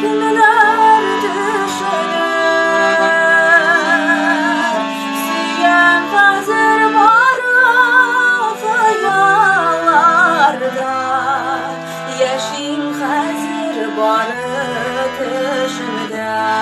Кемнәр төшенер? Сөям хәзер бары хыялларда, яшим хәзер бары төшемдә.